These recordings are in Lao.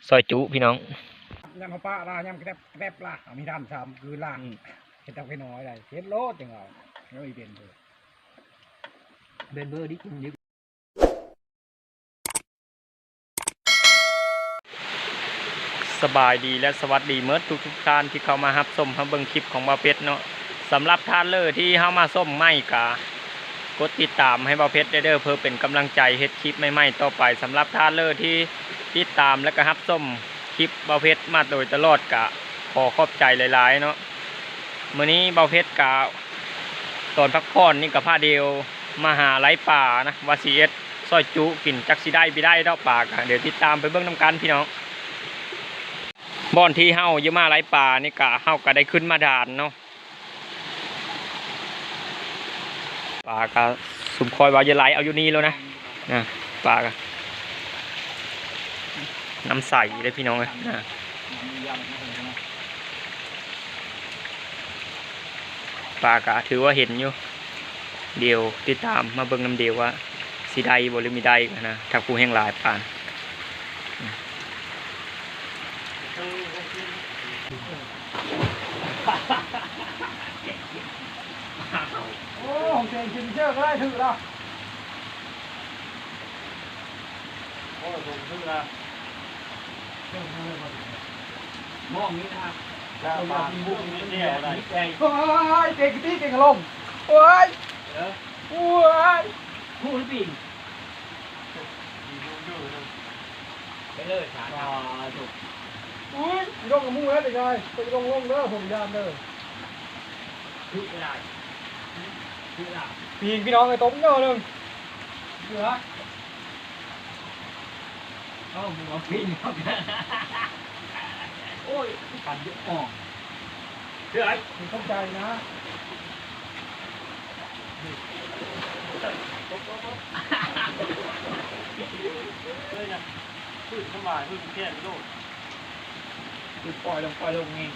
ຊອຍຈຸພີ່ນ້ອງ. ຍາມເຮົາປະລະ ຍາມແກຣບ ແກຣບລະ ເອົາມີດານສາມຄືລະ ອືມ ເຮັດເອົາແກ່ນ້ອຍໄດ້ ເຮັດໂລດຈັ່ງເອົາ ເອົາອີເວັນເບີ ເວັນເບີດີ ສະບາຍດີ ແລະ ສະຫວັດດີເໝິດທຸກໆທ່ານທີ່ເຂົ້າມາຮັບຊົມຮັບເບິ່ງຄລິບຂອງບ່າວເພັດເນາະ. ສຳລັບທ່ານເລີທີ່ເຂົ້າມາຊົມໃໝ່ກະກົດຕິດຕາມໃຫ້ບ່າວເພັດແດ່ເດີ ເພື່ອເປັນກຳລັງໃຈເຮັດຄລິບໃໝ່ໆຕໍ່ໄປ. ສຳລັບທ່ານເລີທີ່ຕິດຕາມ ແລະ ກະຮັບຊົມຄລິບບ່າວເພັດມາໂດຍຕະຫຼອດ ກະຂໍຂອບໃຈຫຼາຍໆເນາະ. ມື້ນີ້ບ່າວເພັດກະ ຕອນພັກຜ່ອນນີ້ກະພາດຽວມາຫາໄລ່ປານະ ວ່າຊິເຮັດຊອຍຈຸກິນ ຈັກຊິໄດ້ບໍ່ໄດ້ດອກປາກະ ດຽວຕິດຕາມໄປເບິ່ງນຳກັນພີ່ນ້ອງ. ບ່ອນທີ່ເຮົາຢູ່ມາໄລ່ປານີ້ກະ ເຮົາກະໄດ້ຂຶ້ນມາດານເນາະ ປາກະ ຊຸມຂ້ອຍວ່າຢ່າໄລ່ເອົາຢູ່ນີ້ໂລດນະ ນະ ປາກະ ນ້ຳໃສເດ້ພີ່ນ້ອງເອີຍ ນະ. ປາກະຖືວ່າເຫັນຢູ່ ດຽວຕິດຕາມມາເບິ່ງນຳດຽວວ່າຊິໄດ້ບໍ່ ຫຼື ມີໄດ້ນະ ຖ້າຜູ້ແຮ່ງຫຼາຍປານ. ໂອ້ ຂອງເຈງຊິເຊີກະໄດ້ຖືກລະ. ໂອ້ຍ ໂດນຄືລະ ມອງນີ້ນະ ແລ້ວປານບຸກນີ້ແກ້ວໄດ້ ໂອ້ຍ ເກັ່ງກະຕິ ເກັ່ງອາລົມ ໂອ້ຍ ເອີ ໂອ້ຍ ຜູ້ປີນ ໄປເລີຍສາ ໂອ້ຍ ລົງກັບໝູ່ແລ້ວເດ້ຍາຍ ໄປລົງ ລົງເດີ ຜົມຢ້ານເດີ. ຖືກບໍ່ໄດ້ ຖືກລະ ປີນພີ່ນ້ອງເອີຍ ຕົບເດີໜຶ່ງ ເຫຼືອ ເອົາ ໝູ່ປີນ ໂອ້ຍ ກັນຢູ່ ອໍ ເຫຼືອ ເຂົ້າໃຈນະ ເລີຍນະ ພື້ນສະບາຍ ພື້ນແຄບໂລດ ຄືປ່ອຍລົງ ປ່ອຍລົງນີ້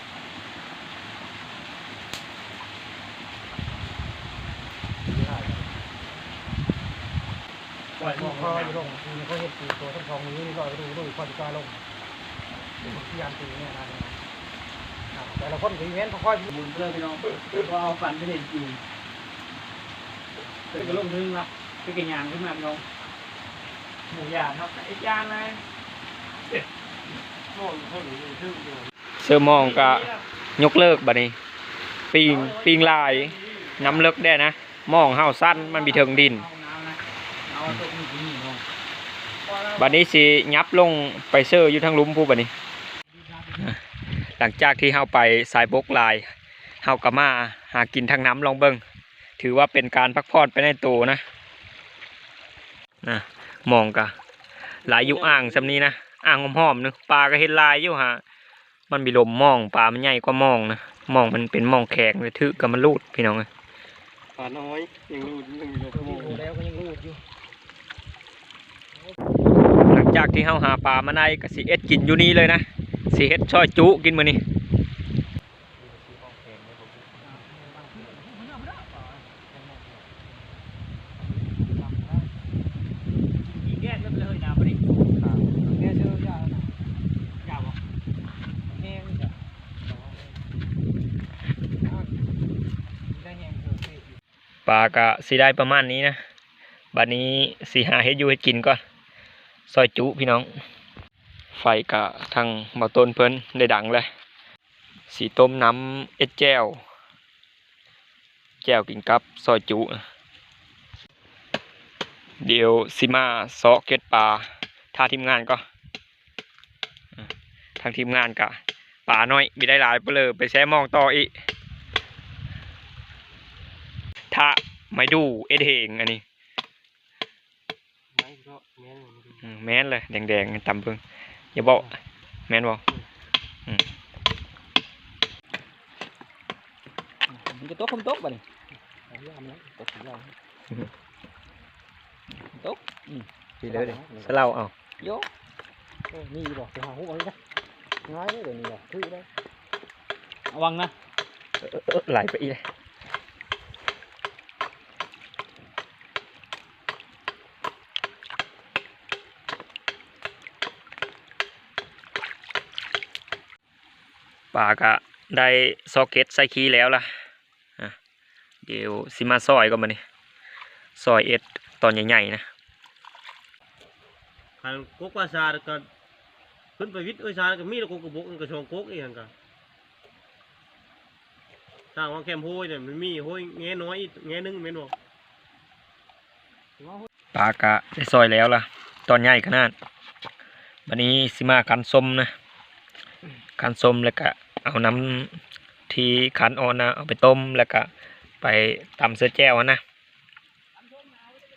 ປ່ອຍລົງ ເຂົາເຮັດຕີໂຕທັງສອງມືນີ້ ລອຍໄປດູ ດູ ຂ້ອຍຊິກ້າລົງ ເປັນຄົນຂະຫຍັນຕີແນ່ນອນ ແຕ່ລະຄົນກະມີແມ່ນ ຄ່ອຍ ໝູນເລີຍພີ່ນ້ອງ ເພາະເຮົາຝັນໄປເຫັນຈິງ ເພິ່ນກະລົງເທິງລະ ເພິ່ນກະຍ່າງຂຶ້ນມາພີ່ນ້ອງ ໝູ່ຢ້ານເນາະ ໄອ້ຢ້ານນະ ໂອ້ຍ ເທິງ ເທິງຢູ່ ເຊີມອງກະຍົກເລີກບາດນີ້ ປີງ ປີງຫຼາຍ ນ້ຳເລິກແດ່ນະ ມອງເຮົາສັ້ນ ມັນບໍ່ເຖິງດິນ ບາດນີ້ຊິຫຍັບລົງໄປເຊີຢູ່ທາງລຸ່ມພຸ້ນບາດນີ້. ຫຼັງຈາກທີ່ເຮົາໄປສາຍບົກຫຼາຍ ເຮົາກະມາຫາກິນທາງນ້ຳລອງເບິ່ງ ຖືວ່າເປັນການພັກຜ່ອນໄປໃນໂຕນະ. ນະ ມອງກະຫຼາຍຢູ່ ອ່າງຊ່ຳນີ້ນະ ອ່າງຫອມໆໜຶ່ງ ປາກະເຫັນຫຼາຍຢູ່ຫາ ມັນມີລົມ ມອງ ປາມັນໃຫຍ່ກວ່າມອງນະ ມອງມັນເປັນມອງແຂງ ຖືກກະມາລູດພີ່ນ້ອງເອີຍ ປານ້ອຍຍັງລູດ ຍັງມີລົມ ມອງ ແລ້ວກະຍັງລູດຢູ່. ຫຼັງຈາກທີ່ເຮົາຫາປາມາໄດ້ກະຊິເຮັດກິນຢູ່ນີ້ເລີຍນະ ຊິເຮັດຊອຍຈຸກິນມື້ນີ້. ປາກະຊິໄດ້ປະມານນີ້ນະ ບາດນີ້ຊິຫາເຮັດຢູ່ເຮັດກິນກ່ອນ ຊອຍຈຸພີ່ນ້ອງ. ໄຟກະທາງເບົາຕົ້ນເພິ່ນໄດ້ດັງແລ້ວ ຊິຕົ້ມນ້ຳເຮັດແຈ່ວ ແຈ່ວກິນກັບຊອຍຈຸ. ດຽວຊິມາຊອກເກັບປາ ຖ້າທີມງານກ່ອນ ທາງທີມງານກະປານ້ອຍ ມີໄດ້ຫຼາຍ ປະເລີໄປແຊ່ມອງຕໍ່ອີກ ຖ້າໄມ້ດູ່ເອັດເຮງອັນນີ້. ໄມ້ເນາະ ແມ່ນ ອືມ ແມ່ນເລີຍ ແດງໆ ຕຳເບິ່ງ ຢ່າເວົ້າ ແມ່ນບໍ່? ອືມ ອືມ ມັນຈະຕົກ ມັນຕົກບາດນີ້ ເອົາ ເອົາ ເອົາ ຕົກ ຕົກ ຕົກ ອືມ ຊິເລີຍ ສະເຫຼົາເອົາ ໂຢ ເອີ ມີຢູ່ບໍ່? ໄປຫາຮູ້ເອົາເລີຍນະ ງ່າຍເລີຍ ດຽວນີ້ນະ ຖືກເລີຍ ລະວັງນະ ເອີ ເອີ ເອີ ໄຫຼໄປອີກ. ປາກະໄດ້ຊອກເຫັດໃສ່ຂີ້ແລ້ວລະ ອ່ະ ດຽວຊິມາຊອຍກ່ອນບາດນີ້ ຊອຍເອັດຕອນໃຫຍ່ໆນະ. ຄັນກົກວ່າຊາກະຂຶ້ນໄປວິດເອີຍ ຊາກະມີແລ້ວ ກົກກະບົກ ກະຊ່ອງກົກອີຫຍັງກະ ທາງວ່າແຄມໂຮຍນັ້ນ ມັນມີໂຮຍແງ່ນ້ອຍອີກແງ່ໜຶ່ງແມ່ນບໍ່? ປາກະໄດ້ຊອຍແລ້ວລະ ຕອນໃຫຍ່ຂະໜາດ. ບາດນີ້ຊິມາຄັ້ນສົ້ມນະ ຄັ້ນສົ້ມແລ້ວກະເອົານ້ຳທີ່ຄັ້ນອ່ອນນະ ເອົາໄປຕົ້ມ ແລ້ວກະໄປຕຳໃສ່ແຈ່ວຫັ້ນນະ.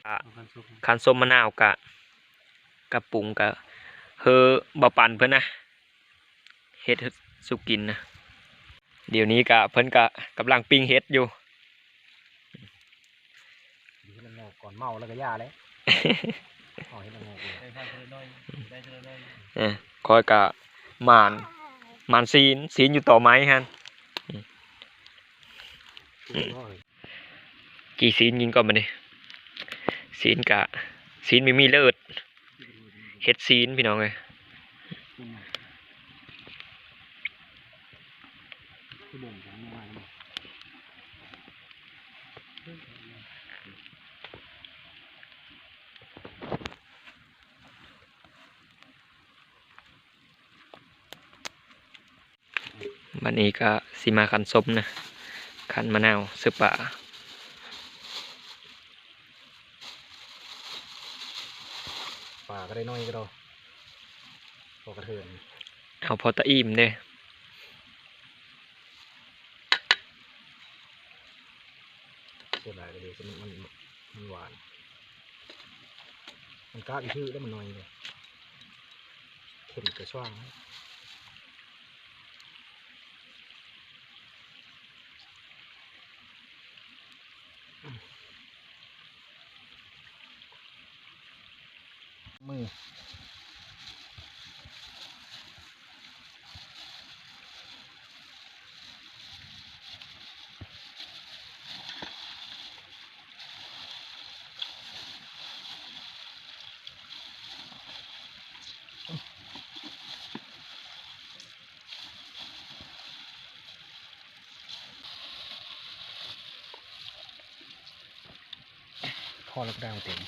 ອາ ຄັ້ນສົ້ມ ຄັ້ນສົ້ມມະນາວກະ ກະປຸງກະເຮີເບົາປັນເພິ່ນນະ ເຮັດສູ່ກິນນະ. ດຽວນີ້ກະເພິ່ນກະກຳລັງປີ້ງເຫັດຢູ່. ເຮັດລະໂງກກ່ອນ ເມົາແລ້ວກະຢ່າແຫຼະ ເອົາເຮັດລະໂງກເລີຍ. ເອີ ຂ້ອຍກະໝານ ໝານຊີ້ນ ຊີ້ນຢູ່ຕໍໄມ້ຫັ້ນ. ຈີ່ຊີ້ນກິນກ່ອນບາດນີ້ ຊີ້ນກະ ຊີ້ນມີມີເລີດ. ເຮັດຊີ້ນພີ່ນ້ອງເອີຍ. ບາດນີ້ກະຊິມາຄັ້ນສົ້ມນະ ຄັ້ນມະນາວໃສ່ປາ. ປາກະໄດ້ໜ້ອຍກະດອກ ພໍກະເທີນ ເອົາພໍຕາອີ່ມເດ້. ສ່ວນຫຼາຍກະດີ ມັນ ມັນ ມັນຫວານ ມັນກະອີກຄືແລ້ວ ມັນໜ້ອຍເດ້ ເຂັມກະຊ່ວງ. ມື ພໍແລ້ວກະໄດ້ເຕັມ.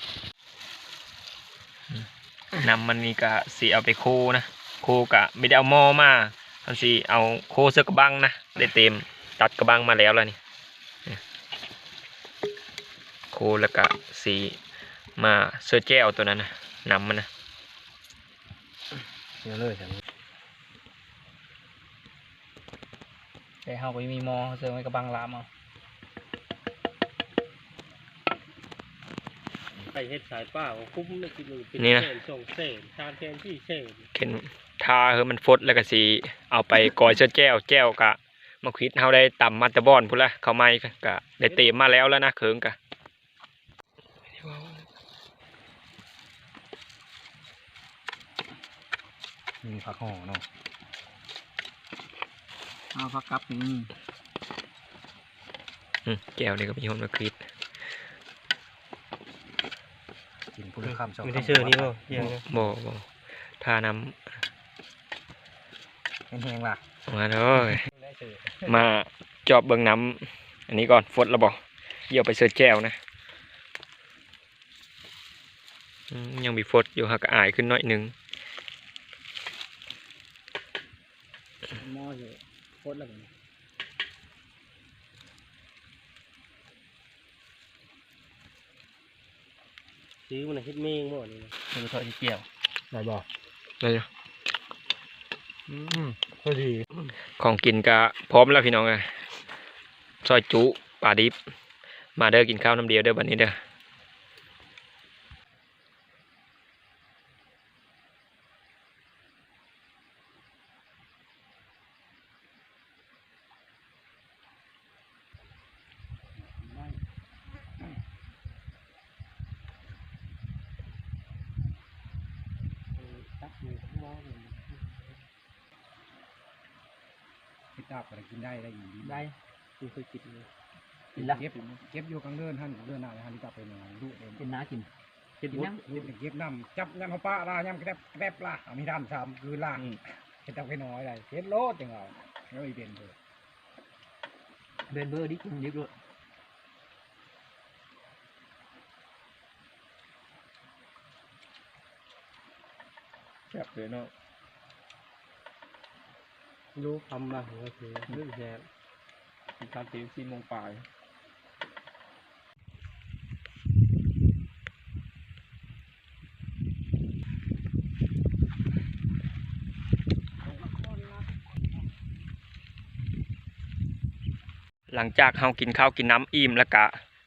ນ້ຳມັນນີ້ກະຊິເອົາໄປໂຄນະ ໂຄກະບໍ່ໄດ້ເອົາໝໍ້ມາ ເຮົາຊິເອົາໂຄໃສ່ກະບັງນະ ໄດ້ເຕັມ ຕັດກະບັງມາແລ້ວລະນີ້ ໂຄແລ້ວກະຊິມາເສີແຈ່ວໂຕນັ້ນນະ ນ້ຳມັນນະ. ແຕ່ເຮົາບໍ່ມີໝໍ້ ເຮົາເສີໄວ້ກະບັງລາມເອົາ. ໃຜເຮັດສາຍປ່າກໍຄຸ້ມເລີຍ ກິນເປັນແສນ ສອງແສນ ສາມແສນ ສີ່ແສນ. ເຂັນ ຖ້າໃຫ້ມັນຟົດແລ້ວກະຊິເອົາໄປກ້ອຍເສີແຈ່ວ ແຈ່ວກະໝາກຂິດເຮົາໄດ້ຕຳມາແຕ່ບ່ອນພຸ້ນລະ ເຂົ້າໃໝ່ກະໄດ້ເຕັມມາແລ້ວລະນະ ເຄິ່ງກະ. ມີຜັກຫໍ່ເນາະ ເອົາຜັກກັບນີ້. ອືມ ແຈ່ວນີ້ກະມີຮອດໝາກຂິດ ກິນພຸ້ນຄຳສອງຄຳ ບໍ່ໄດ້ເຊີນີ້ບໍ່? ບໍ່ ບໍ່ ຖ້ານ້ຳ ແຫ້ງໆລະ ມາເດີ ມາຈອບເບິ່ງນ້ຳອັນນີ້ກ່ອນ ຟົດລະບໍ່? ຊິເອົາໄປເສີແຈ່ວນະ. ອືມ ຍັງມີຟົດຢູ່ ຫາກກະອາຍຂຶ້ນໜ້ອຍໜຶ່ງ. ໝໍ້ຊິຟົດລະບາດນີ້. ຊື້ມັນເຮັດເມງບໍ່ນີ້ນະ? ເອີ ທອດແຈ່ວໄດ້ບໍ່? ໄດ້ຢູ່. ອືມ ພໍດີ ຂອງກິນກະພ້ອມແລ້ວພີ່ນ້ອງເອີຍ ຊອຍຈຸ ປາດິບ. ມາເດີ ກິນເຂົ້ານຳດຽວເດີ ບາດນີ້ເດີ. ເຮັດລາບກະໄດ້ກິນໄດ້ ໄດ້ຢູ່ດີ ໄດ້ ຄືເຄີຍກິນຢູ່ ກິນລະ ເກັບ ເກັບຢູ່ກາງເດີນຫັ້ນ ເດີນໜ້າຫັ້ນ ກະໄປນອນດູເອງ ເປັນໜ້າກິນ ເຮັດບຸດ ເກັບນຳ ຈັບຍາມເຮົາປະລະ ຍາມກະແຕັບກະແຕັບລະ ເອົາມີດານສາມຄືລະ ອືມ ເຮັດເອົາໄປໜ້ອຍໄດ ເຮັດໂລດຈັ່ງເອົາ. ເອົາອີເບນເບີ ເບນເບີດິບ ດິບໂລດ ແຊບເລີຍເນາະ ໂລຄຳລະຫົວເສ ເລີຍແຊບ ກິນຂ້າວເທີ່ຍງສີ່ໂມງປາຍ. ຫຼັງຈາກເຮົາກິນເຂົ້າກິນນ້ຳອີ່ມແລ້ວກະ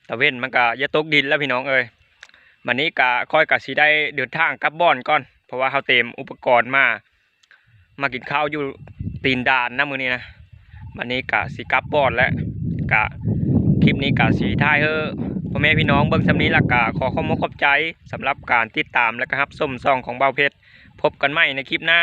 ຕາເວັນມັນກະຢາກຕົກດິນແລ້ວພີ່ນ້ອງເອີຍ. ບັດນີ້ກະ ຂ້ອຍກະຊິໄດ້ເດີນທາງກັບບ່ອນກ່ອນ ເພາະວ່າເຮົາເຕັມອຸປະກອນມາ ມາກິນເຂົ້າຢູ່ຕີນດານນະມື້ນີ້ນະ. ບັດນີ້ກະຊິກັບບ່ອນແລ້ວ ກະ ຄລິບນີ້ກະຊິຖ່າຍໃຫ້ພໍ່ແມ່ພີ່ນ້ອງເບິ່ງສ່ຳນີ້ ແລ້ວກະຂໍຂອບອົກຂອບໃຈສຳລັບການຕິດຕາມ ແລະກະຮັບຊົມຊ່ອງຂອງບ່າວເພັດ. ພົບກັນໃໝ່ໃນຄລິບໜ້າ.